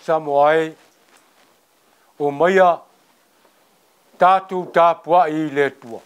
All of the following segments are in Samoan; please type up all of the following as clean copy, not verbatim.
Samoa e, o maia tatou tapuai i le Atua.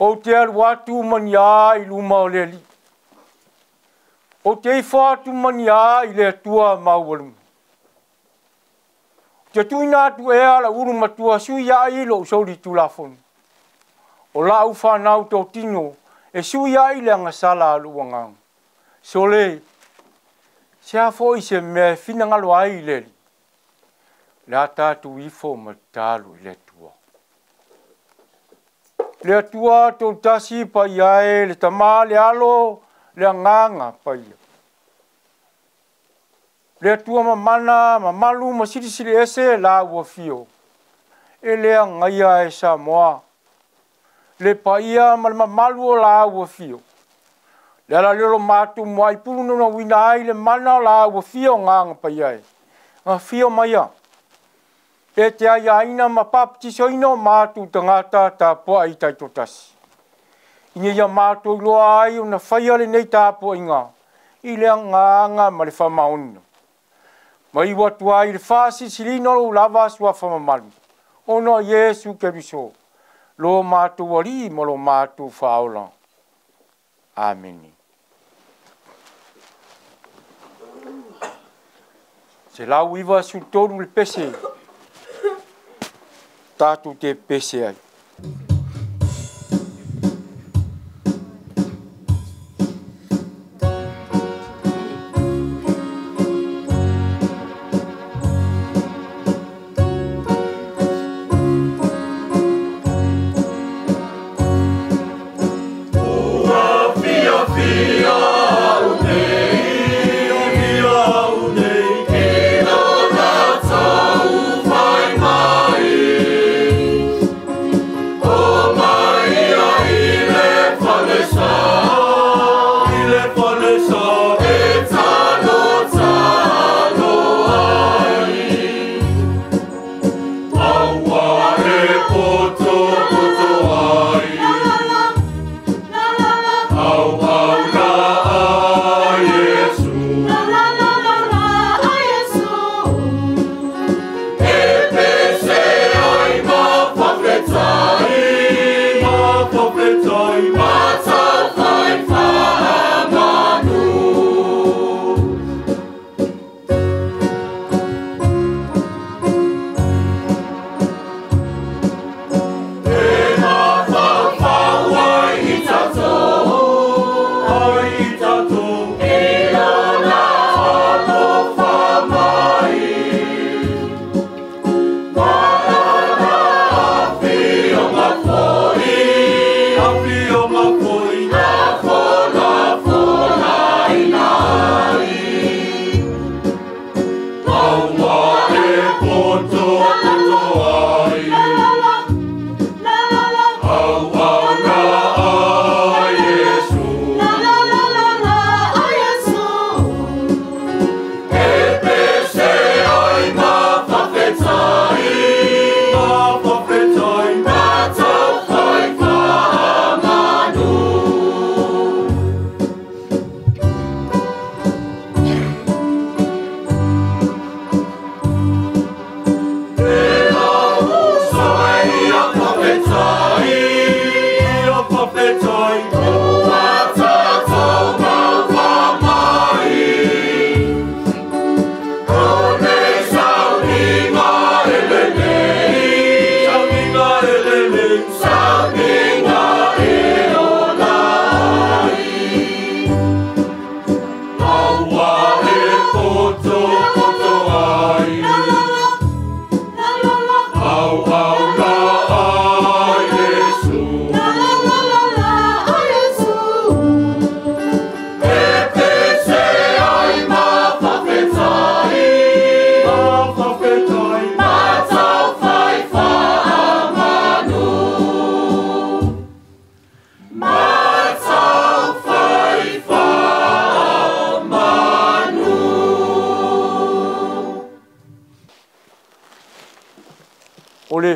Ou te alu atu mania i luma o le Alii. Ou te ifo atu mania i le Atua maualuga. Ou te tuuina atu ea lau ulu matua sui ai lou souli Tulafono. O lau fanau totino e sui ai le agasala a lou agaga. Sole, se a foi se mea e finagalo ai i le Alii. Le a tatou ifo ma tatalo i le Atua. Le Atua tolutasi paia e, le Tama, le Alo, le Agaga paia. Le Atua mamana, mamalu ma silisili ese la ua fio. E le agaia e Samoa. Le paia ma le mamalu o la ua fio. Le ala leo mātou mua i pulu nona wina ai le mana o la ua fio nganga paia e. Nga fio maia. E te ai aina ma papatisoina o mātou tangata tāpua i taitotasi. Ina ia mātou iloa ai o na whaia le nei tāpua inga, i le agaga ma le faamaoniga. Ma iu atu ai le faasilisiliina o lou lava suafa mamalu, ona o Iesu Keriso, lo mātou Alii ma lo mātou Faaola. Amene. 193 le pese, tātou te pese ai. Ua fia fia au nei, fia au nei, i lona tau fai mai. O mai ia i le falesa, i le falesa, e talo talo ai. Aua e poto poto ai. Au au la a Iesu. E pese ai ma fafetai, ma fafetai, ma tawhai whaamanu. E mawhawhau ai i tatou, ai i tatou, i lona alofa mai. Malana afioga foi, afioga foi, na fola fola ina ai. Aua e poto poto ai. Au au la a Iesu. E pese ai ma fafetai,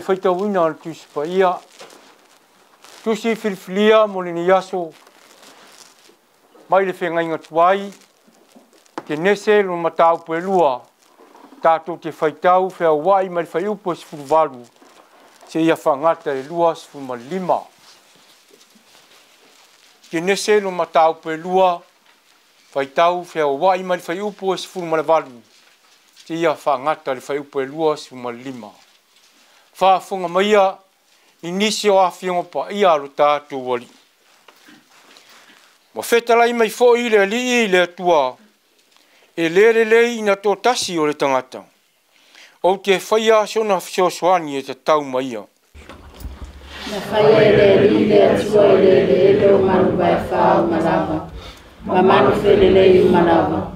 faitauina o le Tusi Paia. Tusi filifilia mo lenei aso mai le feagaiga tuai, Kenese lona mataupu e lua, tatou te faitau feauai mai le fuaiupu e 18 seia faagata i le 25. Kenese lona mataupu e lua, faitau feauai mai le fuaiupu e 18 seia faagata i le fuaiupu e 25. Faafofoga maia i nisi o afioga paia a lo tatou Alii. Ua fetalai mai foi le Alii i le Atua, e le lelei ina toatasi o le tagata. Ou te faia sona fesoasoani e tatau ma ia. Na faia e le Alii le Atua i le eleele o manu vaefā uma lava, ma manu felelei uma lava.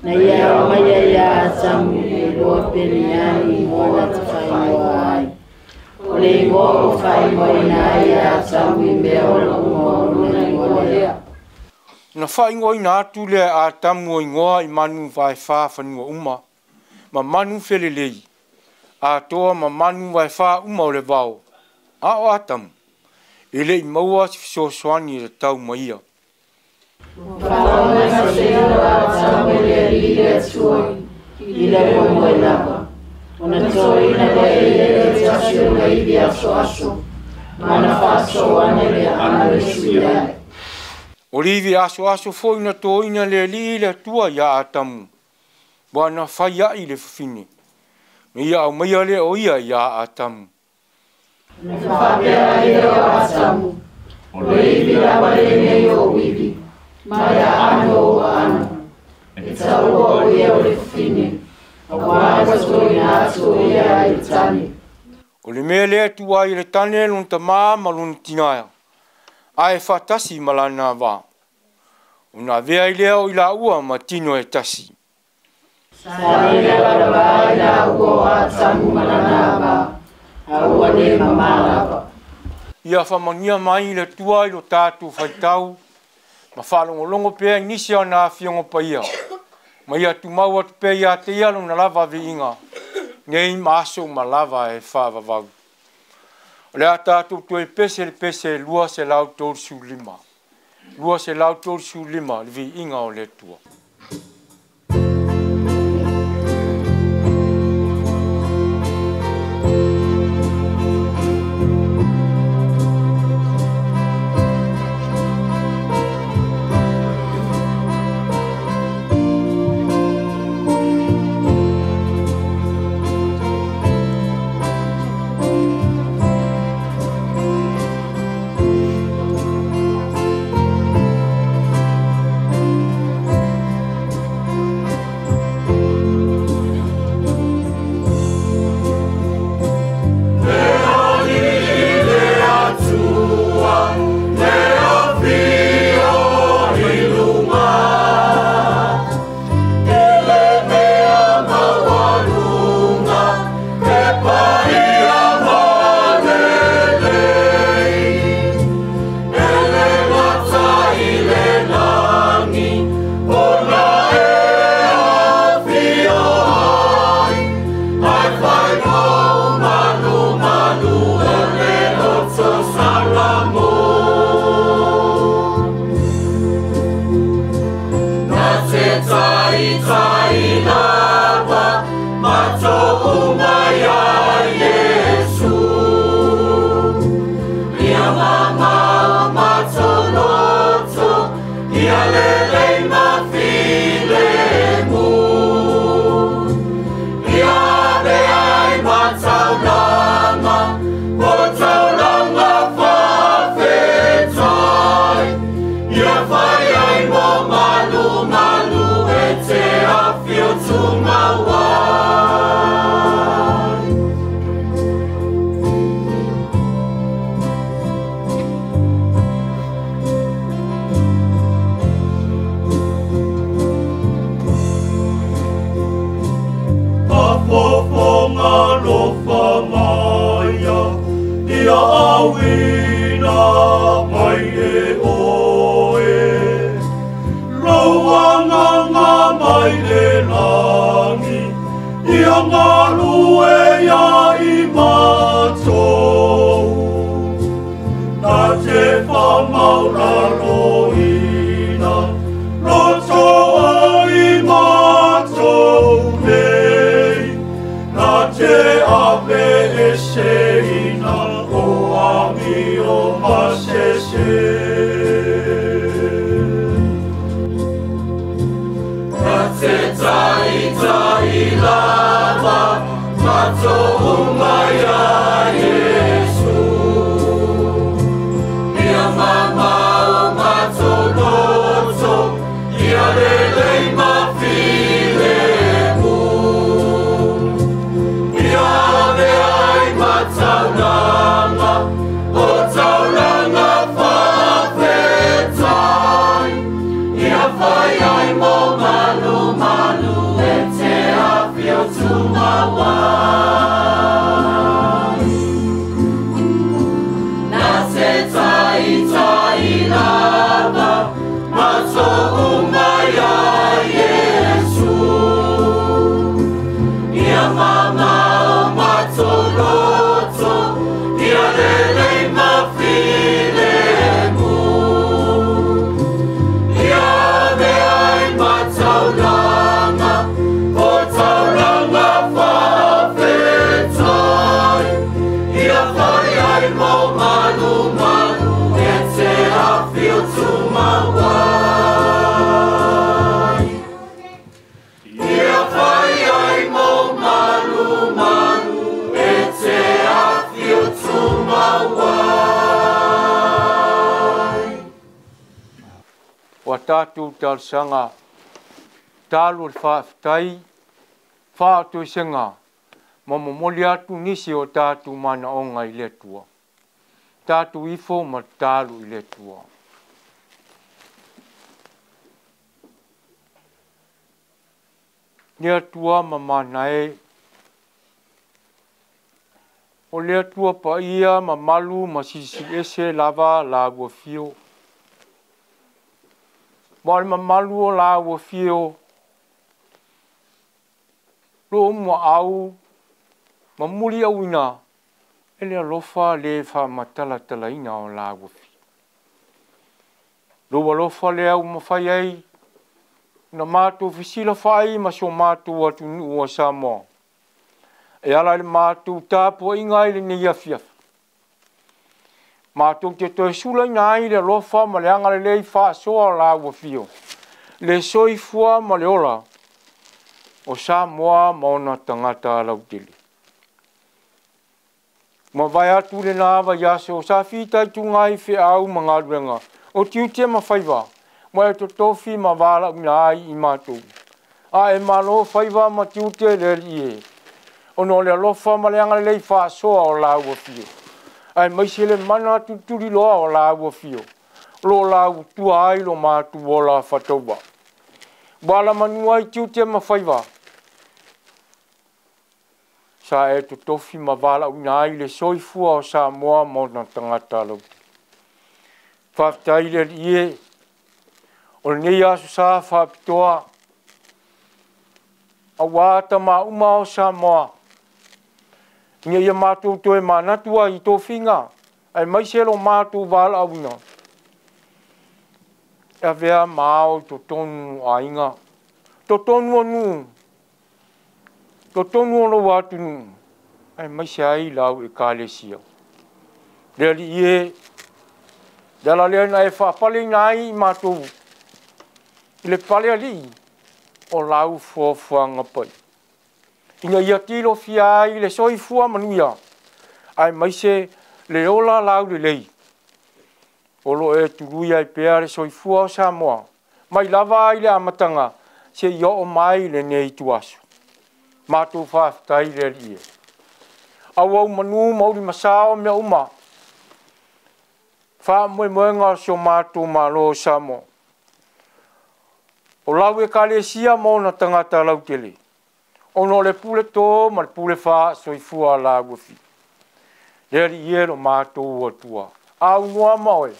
Na ia aumaia ia Atamu e iloa pe ni a ni igoa na te faaigoa ai. O le igoa ua faaigoaina ai ia Atamu i mea ola uma o lona igoa lea. Na faaigoaina atu lea e Atamu o igoa i manu vaefā fanua uma, ma manu felelei, atoa ma manu vaefā uma o le vao. A o Atamu, e le i maua se fesoasoani e tatau ma ia. Ua faaoga mai se ilo a Atamu e le Alii le Atua i le moemoe lava. Ona toina lea e ia le tasi o na ivi asoaso, ma na faasoa ane le aano e sui ai. O le ivi asoaso foi na toina le Alii le Atua ia Atamu, ua na fai ai le fafine. Na ia aumaia lea o ia ia Atamu. Na faapea ai lea o Atamu, o le ivi lava lenei o ou ivi, ma le aano o ou aano. E taua o ia o le fafine, auā ua toina atu o ia ai le tane. O le mea lea e tuu ai e le tane lona tamā ma lona tinaea, ae faatasi ma lana va. Ona avea ai lea o i laua ma tino e tasi. Sa le lavalava ai laua o Atamu ma lana va, a ua le mamā lava. Ia faamanuia mai le Atua i lo tatou faitau, ma faalogologo pea i nisi o ana afioga paia, ma ia tumau atu pea ia te ia lona lava viiga, nei ma aso uma lava e faavavau. O le a tatou toe pese le pese 235. 235 le viiga o le Atua. Ia matou, na te whamaulaloina, roto ai matou nei, na te ape e seina o ami o masese. Na te tai tai lava, matou umaya Yesu. Ia mamau matou loto, ia lelei mafilemu. Ia ave ai mataulanga, o taulanga whawhetai. Ia whai ai mo malu malu e te awhio tumawai. Na te tai tai lava, matou umaya Yesu. Ia mamau matou loto, ia lelei mafilemu. Ia ave ai mataulanga, o taulanga whawhetai. Ia whai ai mo malu malu e te awhio tumawai. Ia whai ai mo malu malu e te awhio tumawai. Ua tatou talosaga talo le faafetai faatoesega ma momoli atu nisi o tatou manaoga i le Atua. Tatou ifo ma talo i le Atua. Le Atua ma manae, o le Atua paia ma malu ma silisili ese lava la ua fio. Ma o le mamalu o la ua fio, lo mua au, ma muli auina, e le alofa le whaamatalatalaina o la ua fio. Lo alofa le au mawhai ai, na mātou fisila whai ma so mātou atu nuu o Samoa. E ala i le mātou tāpua inga i le nei afiafi. Mātou te toe sula ina ai le alofa ma le anga le lei whaasoa o la ua fio. Le soifua ma le ola o Samoa ma ona tangata lautele. Ma vai atu le nā vai aso o sa whita i tunga i wheau ma ngā o tiute ma whaiwa, ma e totofi ma wāla una ai i mātou. A e malo whaiwa ma tiute le lie. Ono le alofa ma le anga le lei whaasoa o la ua fio. Ai maise le mana tutuli loa o la ua fio. Lo la utua ai lo mātou o la whataua. Wala manua i tiute ma whaiwa. Sa e totofi ma wāla una ai le soifua o Samoa ma ona tangata lau. Whaftai le lie, o le nei aso sa whapitoa, a wāta ma uma o Samoa. Ina ia mātou toe mānatua i tō whinga, ai maise lo mātou wāla auina. E avea māo tō tonu ainga, tō tonu anu, tō tonu o lau atunu, ai maise ai lau e kālesia. Le ali ie, le ala lea na e whaapale ina ai i mātou, i le pale ali o lau fuafuaga pai. Ina ia tilo fia ai le soifua manuia, ai maise le ola lau le lei. O lo e tului ai pea le soifua o Samoa, mai lava ai le amatanga, se i o mai le nei tuasu. Mātou whaafetai le ali e. Au au manu mauri masao mea uma, wha moe moenga o sio mātou malo o Samoa. O lau e kalesia ma ona tangata lautele. Ono le pule tō ma le pule wha soifua la uafi. Le ali ie lo mātou atua. Au noa maoe.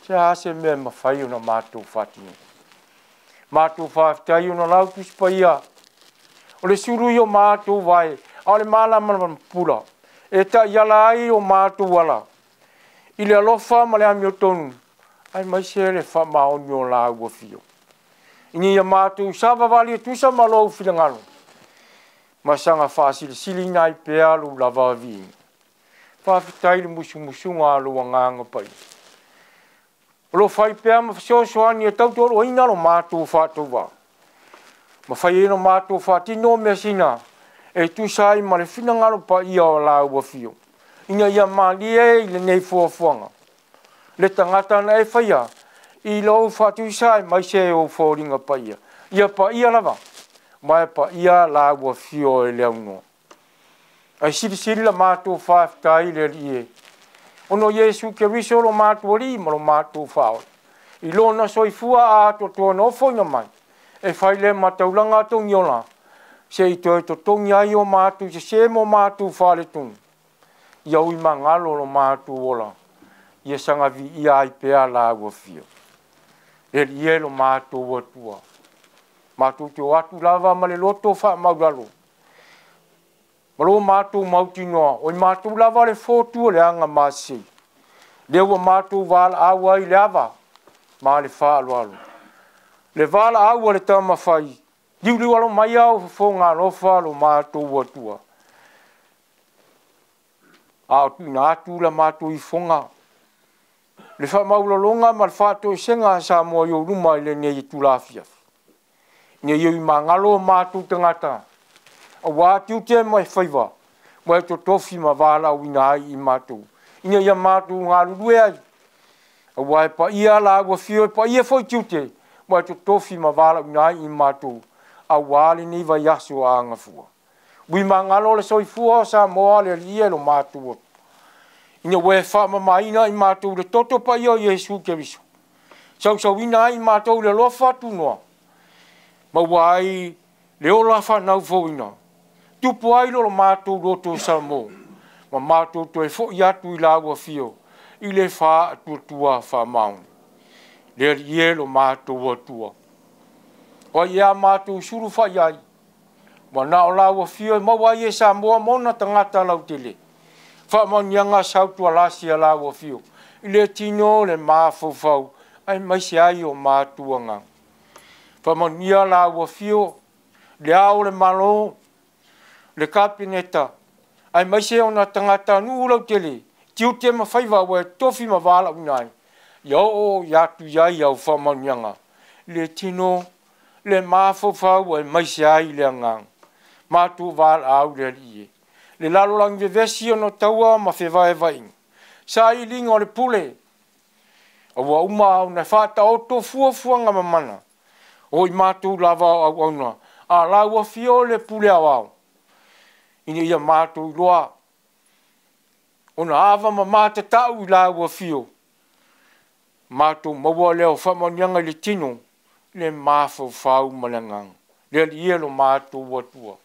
Se hase mea mawhai ona mātou whatino. Mātou whawhitai ona lau tuspaia. O le suru i o mātou vai. A o le mālama pula. E ta'iala ai o matou ala i le alofa ma le amiotonu, aemaise le faamaoni o Lāu Afio. Ina ia matou savavali e tusa ma Lou finagalo, ma saga faasilisiliina ai pea Lou lava aviiga. Faafetai i le musumusuga a Lou Agaga Paia, o lo o fai pea ma fesoasoani e tautoaluaina lo matou faatauvaa, ma fai ai lo matou faatino measina e tusa ai ma le finagalo paia o Lāu Afio, ina ia malie i lenei fuafuaga le tagata na e faia i lou faatuisa aemaise ou foliga paia. Ia paia lava, ma e paia Lāu Afio e le aunoa. Ae silisili la matou faafetai i le Alii e, ona o Iesu Keriso lo matou Alii ma lo matou Faaola, i lona soifua atoatoa na ofoina mai, e fai lea ma taulaga togiola, se i toe totogi ai o matou sesē ma o matou faaletonu, ia ui magalo lo matou ola, ia saga viia ai pea Lāu Afio. Le Alii e lo matou Atua, matou te o atu lava ma le loto faamaulalo, ma lo matou mautinoa, o i matou lava le fotu o le aga masei, lea ua matou valaau ai i le ava ma le faaaloalo. Le valaau a le tamafai, liuliu alo mai au fofoga alofa lo matou Atua. A o tuuina atu la matou ifoga, le faamaulaloga ma le faatoesega a Samoa i ou luma i lenei itula afiafi. Ina ia magalo o matou tagata, aua tiute ma faiva, ua e totofi ma valaauina ai i matou, ina ia matou galulue ai, aua e paia Lāu Afio, e paia foi tiute, ua e totofi ma valaauina ai i matou, aua lenei vaiaso a agafua. Ui magalo le soifua o Samoa le Alii e lo matou Atua, ina ua e faamamaina i matou le toto paia o Iesu Keriso, sausauina ai i matou le alofa tunoa, maua ai le ola faanaufouina, tupu ai lo matou loto Samoa, ma matou toe fo'i atu i Lāu Afio, i le faatuatua faamaoni. Le Alii e lo matou Atua, o ai ea matou sulu fa'i ai, ua na o Lāu Afio e maua ai e Samoa ma ona tagata lautele, faamaoniaga sautualasi a Lāu Afio, i le tino le mafaufau, aemaise ai o matou agaga. Faamanuia Lāu Afio, le ao o le Malo, le Kapeneta, aemaise ona tagata nuu lautele, tiute ma faiva ua e tofi ma valaauina ai, ia oo i atu i ai au faamanuiaga, le tino, le mafaufau aemaise ai le agaga. Matou valaau le Alii e, le lalolagi vevesi ona taua ma fevaevaaiga, sailiga o le pule, ua uma ona faataoto fuafuaga mamana, o i matou lava o auauna, a Lāu Afio le pule aoao, ina ia matou iloa, ona ava ma matatau i Lāu Afio, matou maua lea o faamanuiaga i le tino, le mafaufau ma le agaga. Le Alii e lo matou Atua,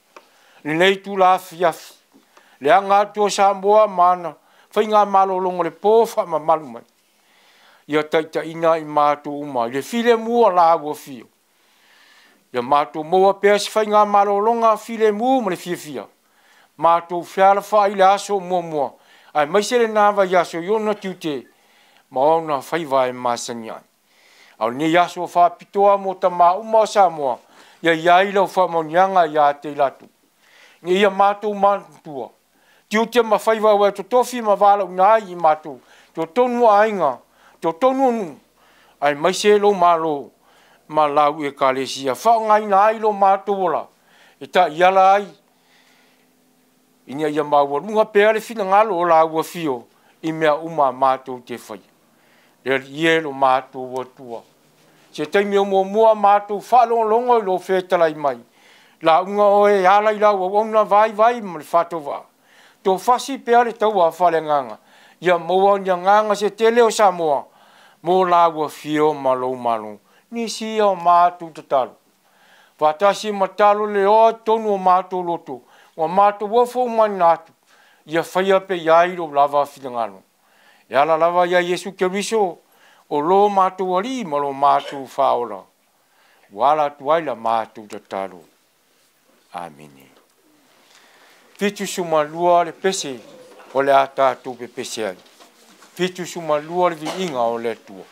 lenei itula afiafi, le aga atu o Samoa ma ana faigamalologa o le po faamamalu mai, ia taitaiina i matou uma i le filemu o Lāu Afio, ia matou maua pea se faigamalologa filemu ma le fiafia, matou fealafa'i i le aso muamua, aemaise lena vaiaso i ona tiute ma ona faiva e masani ai. A o lenei aso faapitoa mo tamā uma o Samoa, ia i ai lau faamanuiaga ia te i latou. Ina ia matou manatua, tiute ma faiva ua e totofi ma valaauina ai i matou, totonu o aiga, totonu o nuu, aemaise lou Malo ma lau Ekalesia, faaaogaina ai lo matou ola, e ta'iala ai, ina ia maualuga pea le finagalo o Lāu Afio i mea uma a matou te faia. Le Alii e lo matou Atua, se taimi o muamua matou faalogologo i lou fetalai mai, lauga oe e ala i lau auauna vaivai ma le faatauvaa, tofasi pea le taua faaleagaga, ia maua ni agaga se tele o Samoa, mo Lāu Afio ma lou Malo. Nisi ia o matou tatalo, faatasi ma talo le oa i totonu o matou loto, ua matou ofo umaina atu, ia faia pe i ai lou lava finagalo. E ala lava ia Iesu Keriso, o lo matou Alii ma lo matou Faaola, ua ala atu ai la matou tatalo. Amene. 72 le pese. o le a tatou pepese ai. 72 le viiga o le Atua.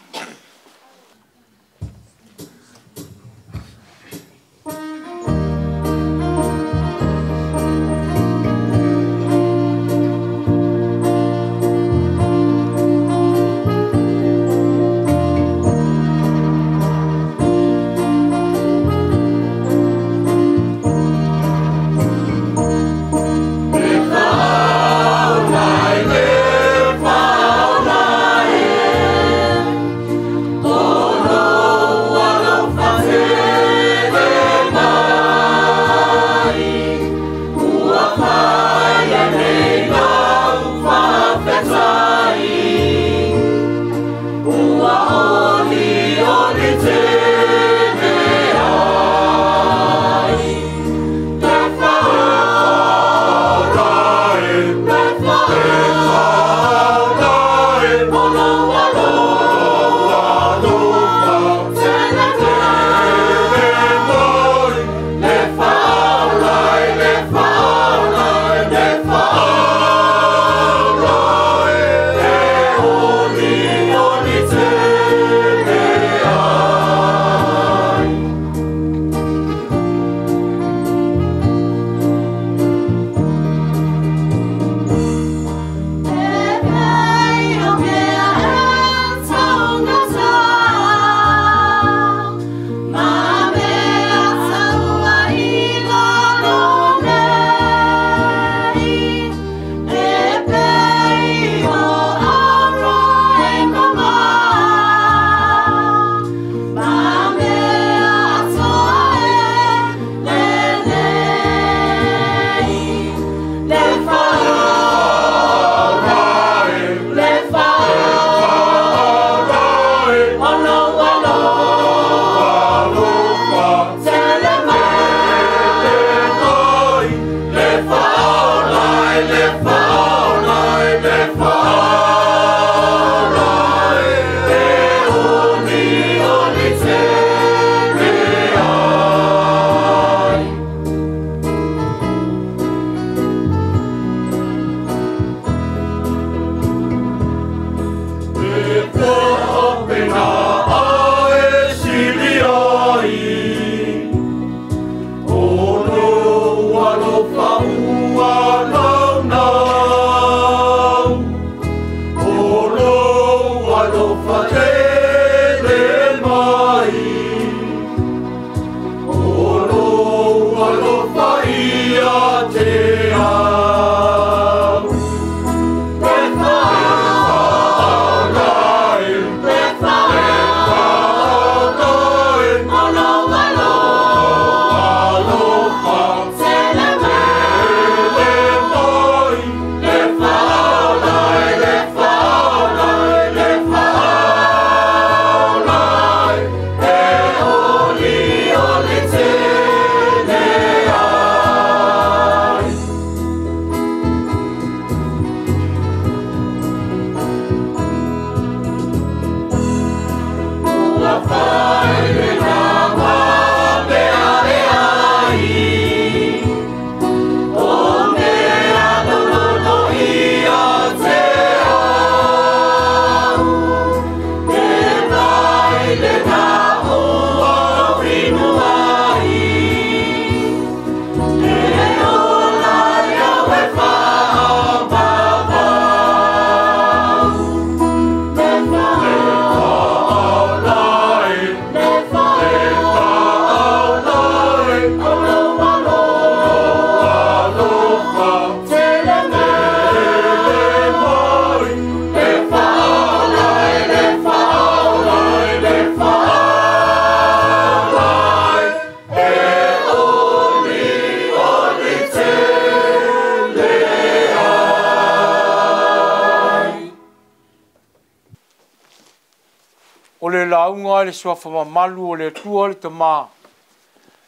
O le lauga le suafa mamalu o le Atua le Tama,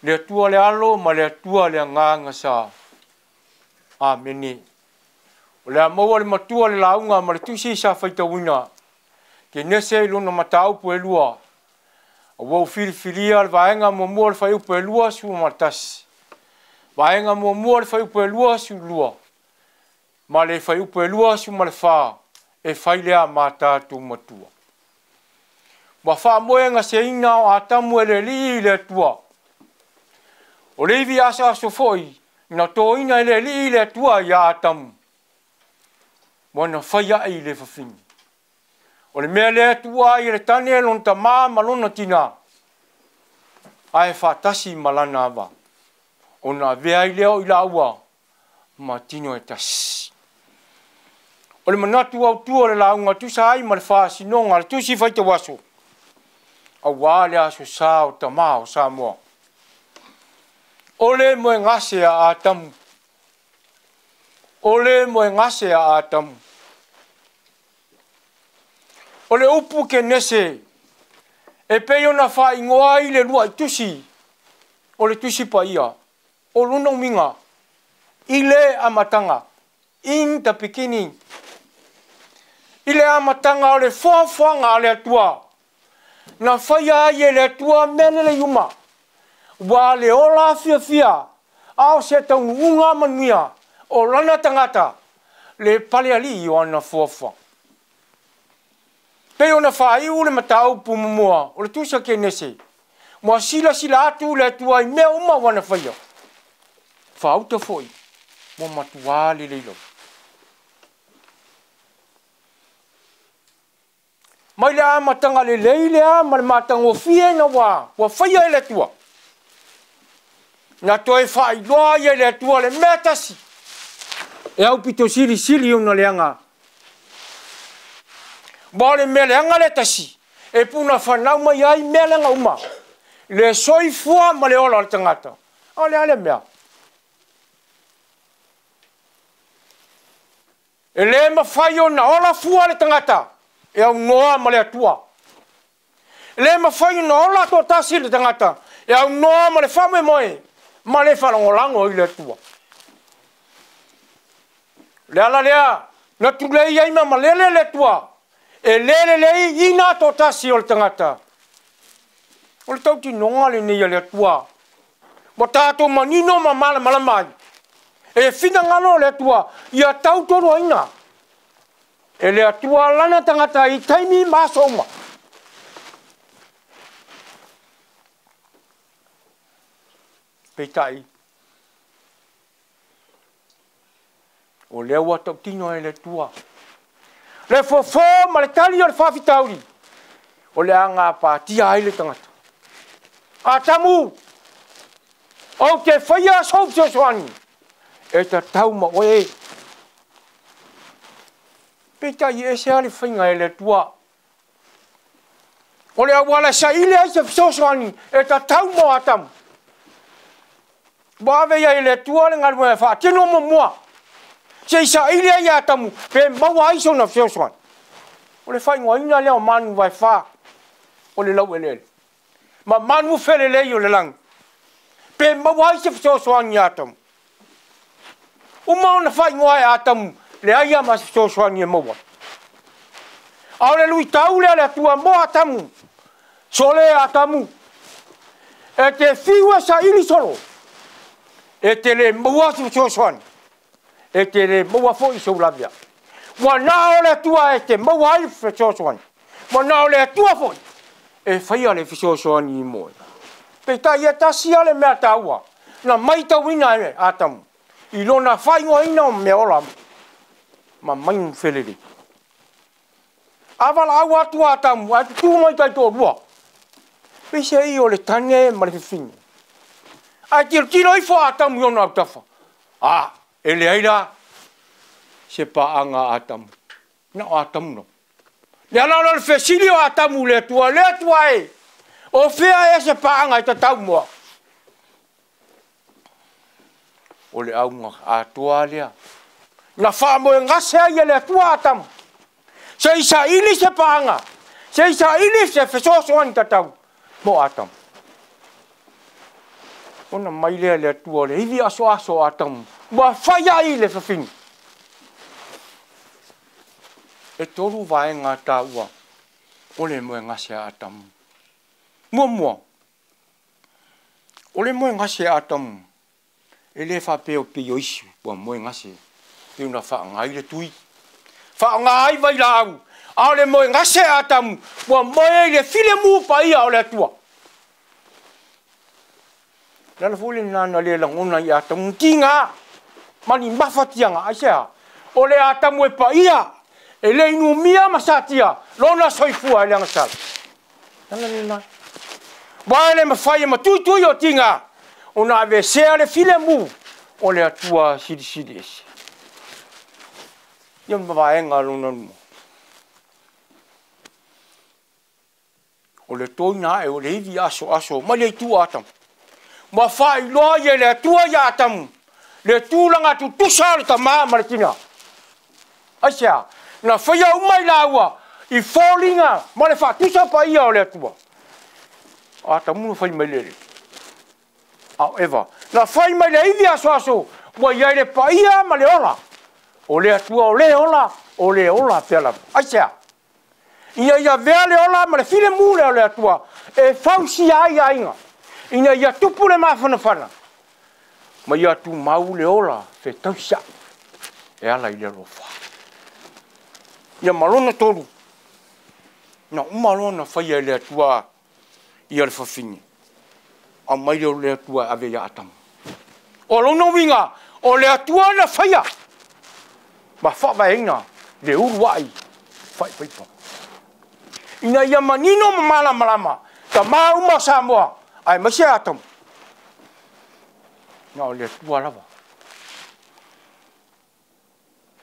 le Atua le Alo ma le Atua le Agaga Sa. Amene. O le a maua le matua le lauga ma le tusi sa faitauina, Kenese i lona mataupu e lua, a ua ou filifilia le vaega muamua o le fuaiupu e 21, vaega muamua o le fuaiupu e 22, Ma le fuaiupu e 24 e fai lea ma tatou matua. Ua faamoegaseina o Atamu e le Alii i le Atua. O le ivi asoaso foi na toina e le Alii i le Atua ia Atamu. Ua na fai ai i le fafine. O le mea lea tuua ai e le tane lona tamā ma lona tinā, ae faatasi ma lana ava, ona avea ai lea o i laua ma tino e tasi. O le manatu autu o le lauga tusa ai ma le faasinoga a le Tusi Faitauaso, auā le Aso Sa o Tamā o Samoa. O le moegase a Atamu. O le moegase a Atamu. O le upu Kenese e pei ona faaigoa ai le lua'i tusi o le Tusi Paia, o lona uiga, i le amataga, in the beginning. I le amataga o le foafoaga a le Atua, na faia ai e le Atua mea lelei uma, ua le ola fiafia, a o se taunuuga manuia o lana tagata, le palealii o ana foafoaga. Pei ona faaiu le mataupu muamua o le tusa Kenese, ua silasila atu le Atua i mea uma ua na faia. Faauta foi, ua matuā lelei lava. Mai le amataga lelei lea ma le matagofie ina ua faia e le Atua. Na toe faailoa ai e le Atua le mea tasi e aupito silisili ona leaga. Ua o le mea leaga le tasi e puna fanau mai ai mea leaga uma, le soifua ma le ola o le tagata. O le a le mea? E le mafai ona ola fua le tagata e aunoa ma le Atua. E le mafai ona ola toatasi le tagata e aunoa ma le faamoemoe ma le faalagolago i le Atua. O le ala lea na tulei ai ma malele le Atua e le lelei ina toatasi o le tagata. O le tautinoga lenei a le Atua ua tatou manino ma malamalama ai. E finagalo le Atua ia tautoaluaina e le Atua lana tagata i taimi ma aso uma. Peitai, o lea ua tautino e le Atua le fofo ma le tali o le faafitauli o le a gapatia ai le tagata. Atamu, ou te faia sou fesoasoani e tatau ma oe. Peitai e ese lava le faiga e le Atua. O le auala e saili ai se fesoasoani e tatau mo Atamu. Ua ave ai e le Atua le galuega e faatino muamua, se i saili ai ia Atamu pe maua ai sona fesoasoani. O le faaigoaina lea o manu vaefa o le laueleele ma manu felelei o le lagi, pe maua ai se fesoasoani ia Atamu. Uma ona faaigoa e Atamu, leai lava ma se fesoasoani e maua. A o le luitau lea a le Atua mo Atamu, sole Atamu, e te fiu e saili solo, e te le maua se fesoasoani, e te le maua foi sou laveai. Ua na o le Atua e te maua ai le fesoasoani, ua na o le Atua foi e faia le fesoasoani i moe. Peitai e tasi lava le mea taua na maitauina e Atamu i lona faaigoaina o mea ola ma manu felelei. A valaau atu a Atamu ae tutū mai taitoalua, peiseai o le tane ma le fefine. Ae tilotilo ifo a Atamu i ona autafa, a, e leai la se paaga a Atamu, na o Atamu lava. Le ala o le fesili o Atamu i le Atua, le Atua e, o fea ea se paaga e tatau moa? O le auga atoa lea na faamoegase ai e le Atua Atamu, se i saili se paaga, se i saili se fesoasoani tatau mo Atamu. Ona mai lea le Atua o le ivi asoaso o Atamu, ua fai ai le fafine. E tolu vaega taua o le moegase a Atamu. Muamua, o le moegase a Atamu, e le faapea o pei o isi ua moegase. Pei ona faaaoga ai le tui, faaaoga ai vailaau, a o le moegase a Atamu ua moe i le filemu paia o le Atua. O le ala foi lena na le lagona ai e Atamu ni tiga ma ni mafatiaga. Aisea? O le Atamu e paia, e le inumia ma satia lona soifua e le agasala. O le ala lena. Aua e le mafai e matuitui o tiga ona aveesea le filemu o le Atua Silisili Ese. Ia ma vaega lona lua. O le toina ae o le ivi asoaso mai le itu o Atamu. Ua faailoa ia e le Atua ia Atamu le tulaga tutusa o le tama ma le tina. Aisea? Na faia uma i laua i foliga ma le faatusa paia o le Atua. O Atamu na fai mai le a o Eva. Na fai mai le ivi asoaso ua i ai le paia ma le ola. O le Atua o le ola, o le ola pea lava. Aisea? Ina ia avea le ola ma le filemu lea o le Atua e fausia ai aiga, ina ia tupu le mafanafana, ma ia tumau le ola fetausia e ala i le alofa. Ia ma lona tolu, na uma loa na faia e le Atua ia le fafine, aumai lea o le Atua e ave ia Atamu. O lona uiga, o le Atua na faia ma faavaeina le uluai faipaipa. Ina ia manino ma malamalama tama uma o Samoa, aemaise Atamu. Na o le Atua lava.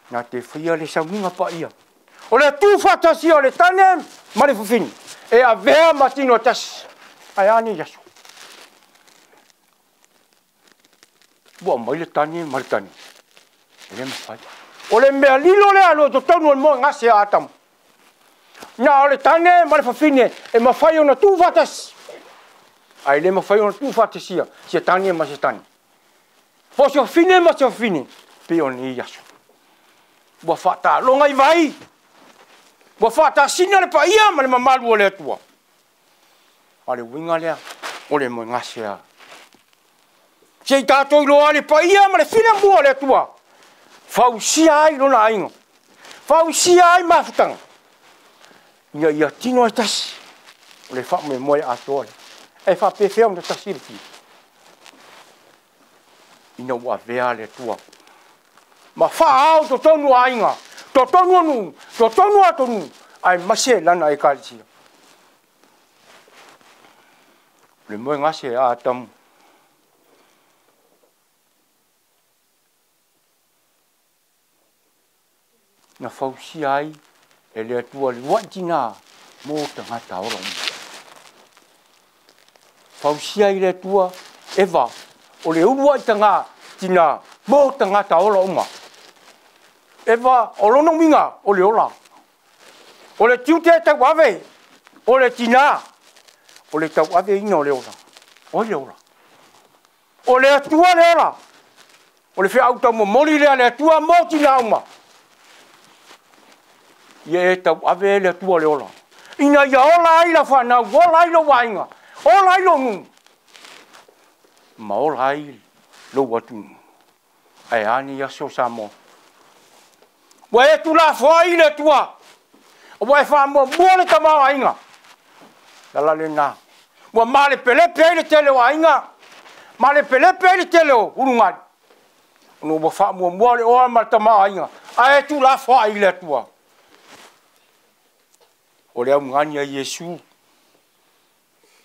Na te faia le sauniga paia. O le tuufaatasia o le tane ma le fafine e avea ma tino tasi. Ae a nei aso? Ua aumai le tane ma le tane. E le mafai. O le mea lilo lea aloa totonu o le moegase a Atamu. Na o le tane ma le fafine e mafai ona tuufaatasi. Ae le mafai ona tuufaatasia se tane ma se tane. Po o se fafine ma se fafine, pei o nei aso. Ua faataloga i vai, ua faatasina le paia ma le mamalu o le Atua. A o le uiga lea, o le moegase a. Se i tatou iloa le paia ma le filemu o le Atua, fausia ai lona aiga, fausia ai mafutaga, ina ia tino ai tasi, o le faamoemoe atoa lea. E faapefea ona tasi le tino? Ina ua avea le Atua ma faaao totonu o aiga, totonu o nuu, totonu o atunuu, aemaise lana Ekalesia. O le moegase a Atamu, na fausia ai e le Atua le uluai tina mo tagata ola uma. Fausia ai le Atua Eva, o le uluai taga tina mo tagata ola uma. Eva, o lona uiga, o le ola. O le tiute e tauave, o le tina, o le tauaveina o le ola. O le ola. O le Atua le ola. O le feau taumomoli lea le Atua mo tina uma. Ia e tauave le Atua le ola. Ina ia ola ai la whanau, ola ai lou aiga, ola ai lou nuu, ma ola ai lou atunuu. Ae a nei aso Samoa? Ua e tulafoai i le Atua, ua e faamuamua le tamaoaiga. Lala lena. Ua malepelepe ai le tele o aiga, malepelepe ai le tele o ulugali. Ona ua faamuamua le oa ma le tamaoaiga, ae tulafoai i le Atua. O le augani a Iesu,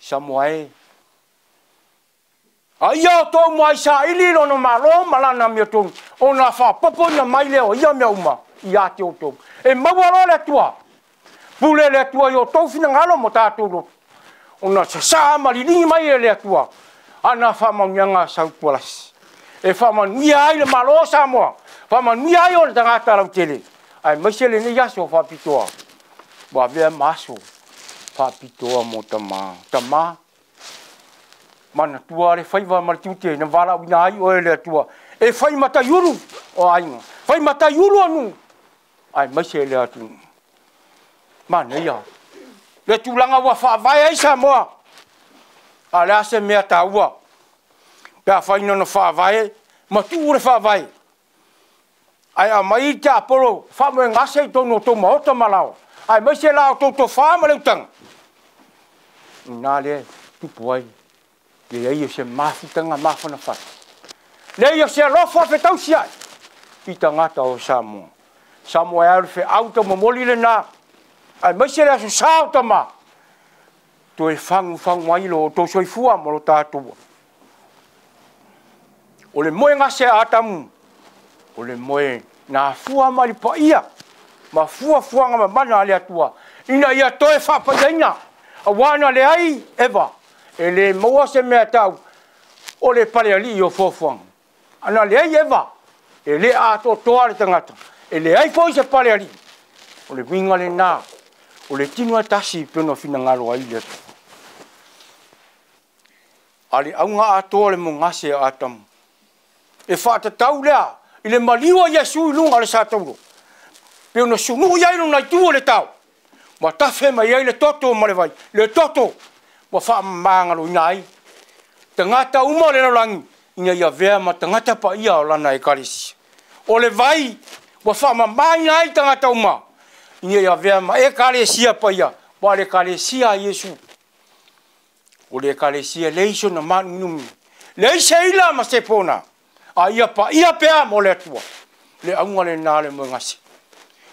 Samoa e. A ia o tou mai saili lona malo ma lana amiotonu, ona faapopoina mai lea o ia mea uma ia te outou. E maua loa le Atua, pule le Atua i outou finagalo ma tatou loto, ona sasaa ma liligi mai e le Atua ana faamanuiaga sautualasi. E faamanuia ai le Malo o Samoa, faamanuia ai ona tagata lautele, aemaise lenei aso faapitoa. Ua avea ma aso faapitoa mo tama. Tama, manatua le faiva ma le tiute na valaauina ai oe le Atua. E fai mataiulu o aiga, fai mataiulu o nuu, aemaise le atunuu. Manaia le tulaga ua faavae ai Samoa. A o le a se mea taua pe afai na ona faavae ma tuu le faavae. Ae aumai le tiapolo faamoegase i totonu o tou maota ma laoa, aemaise la outou tofa ma le utaga, i ina lea e tupu ai le leai o se mafutaga mafanafana, leai o se alofa fetausiai i tagata o Samoa. Samoa e a o le feau taumomoli lena, aemaise le aso sa o tama, toe fagufagu ai lo outou soifua ma lo tatou. O le moegase a Atamu, o le moe na afua mai le paia ma fuafuaga mamana a le Atua, ina ia toe faapaiaina, aua na leai Eva, e le maua se mea tau o le palealii o fuafuaga. Ana leai Eva, e le atoatoa le tagata, e leai foi se palealii. O le uiga lena, o le tino e tasi pei ona finagalo ai le Atua. A le auga atoa o le mogase a Atamu, e faatatau lea i le maliu o Iesu i luga o le satauro, pei ona sunui ai lona itu o le tao, ua tafe mai ai le toto ma le vai, le toto ua faamagaloina ai tagata uma o le lalolagi ina ia avea ma tagata paia o lana ekalesia. O le vai ua faamamaina ai tagata uma ina ia avea ma ekalesia paia, aua o le ekalesia a Iesu, o le ekalesia e leai sona maanuminumi, leai se ila ma se pona, a ia paia pea mo le Atua. Le auga lena o le moegase,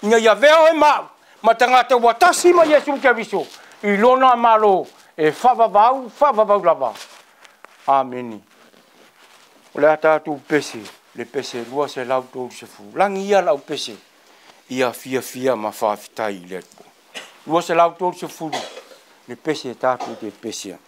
ina ia avea oe ma au ma tagata ua tasi ma Iesu Keriso i lona Malo e faavavau faavavau lava. Amene. O le a tatou pese, le pese 230. Lagi ia lau pese, ia fiafia ma faafetai i le Atua. 230, le pese tatou te pese ai.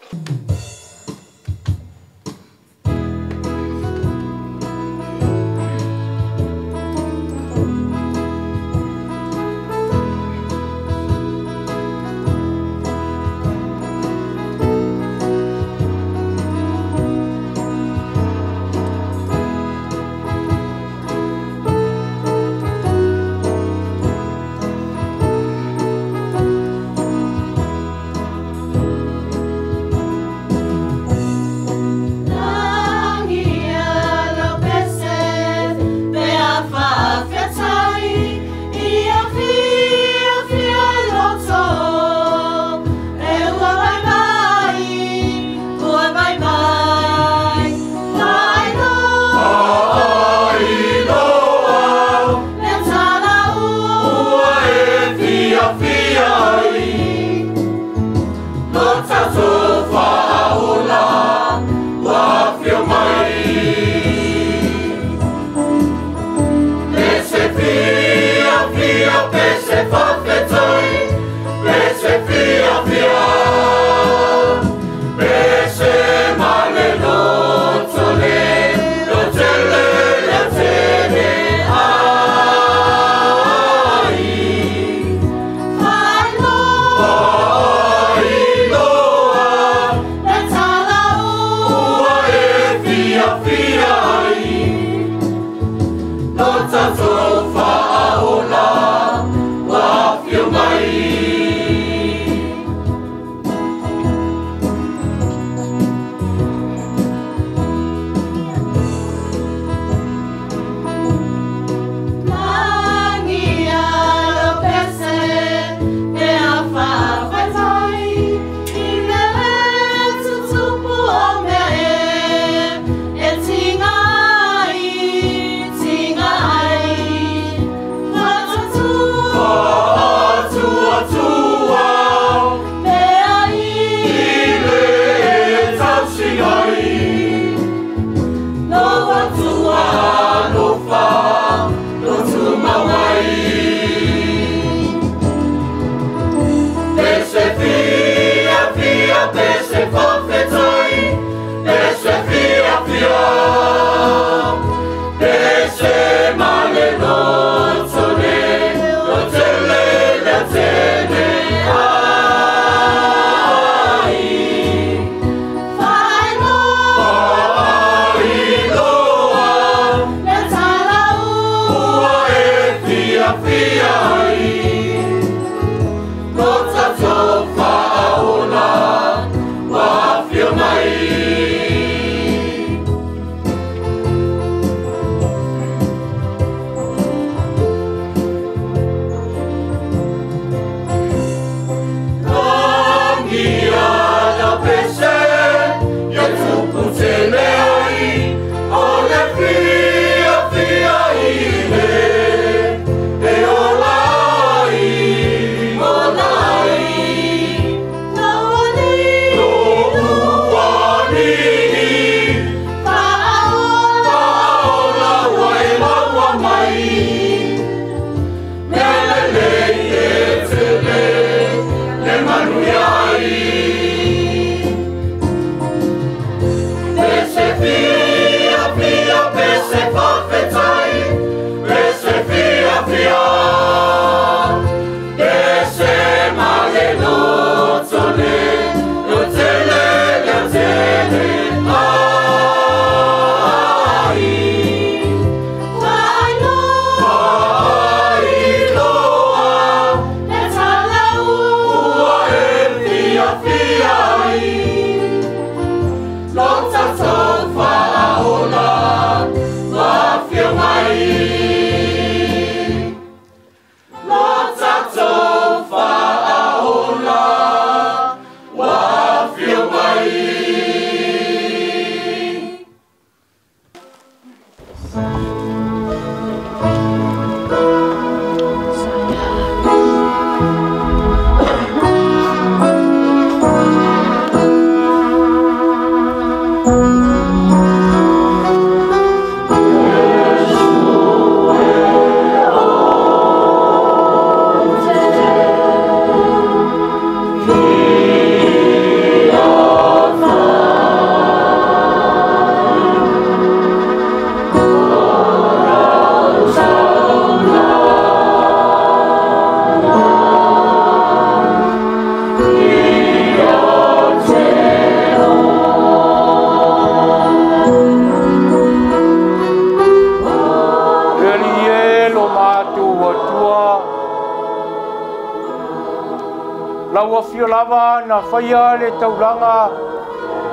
Afio lava na faia le taulaga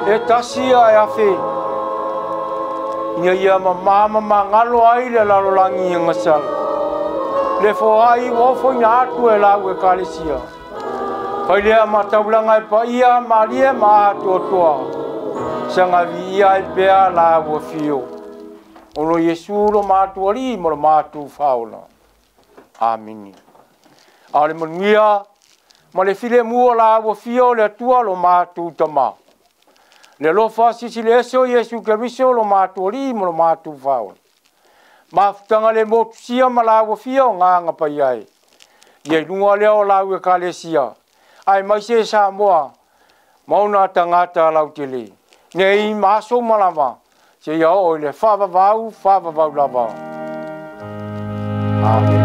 e tasi ae afe ina ia mamā ma magalo ai le lalolagi agasala le foai ua ofoina atu e lau Ekalesia. Fai lea ma taulaga e paia malie ma atoatoa, saga viia ai pea lau Afio, o lo Iesu lo matou Alii ma lo matou Faaola. Amene. A o le manuia ma le filemu o lau Afio o le Atua lo matou Tama, le alofa silisili ese o Iesu Keriso lo matou Alii ma lo matou Faaola, mafutaga le motusia ma lau Afio o Agaga Paia e, ia i luga lea o lau Ekalesia, aemaise Samoa ma ona tagata lautele, nei ma aso uma lava, seia oo i le faavavau faavavau lava. Amene.